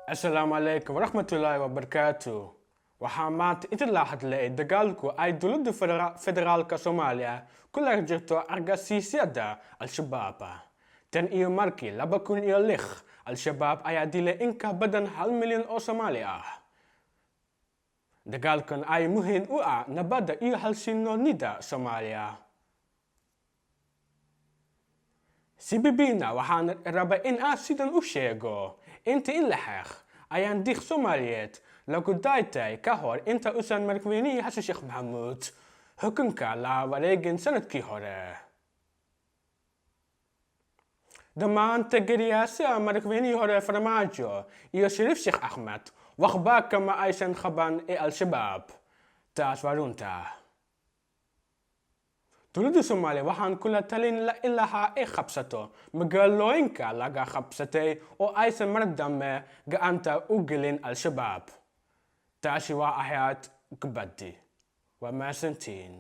Asalaamu calaykum waraxmatullaahi wabarakaatu. Waxaa maanta inta la hadlay dagaalku ay dowladda federaalka Soomaaliya kula jirto argagixisada Al-Shabaab. Tan iyo markii 2006, Al-Shabaab ayaa dilay in ka badan 1 milyan oo Soomaali ah. Dagaalkan ay muhiim u ah nabadda iyo xasilloonida Soomaaliya. CBB-na waxaan rabaa in aan sidan u sheego: inta in la xeeq ayaan diiq Soomaaliyeed lagu daaytay ka hor inta uusan madaxweynihii Xasan Sheekh Maxamuud xukunka la wareegin sanadkii hore. Dhammaan taageerayaasha madaxweynihii hore Farmaajo iyo Shariif Sheekh Axmed waxba kama aysan qaban ee Al-Shabaab. Taas waa runta. Dowladda Soomaaliya waxaan kula talin lahaa ay qabsato magaalooyinka laga qabsatay oo aysan mar dambe gacanta u gelin Al-Shabaab. Taasi waa ahayd gabadhi. Waa mahadsantiin.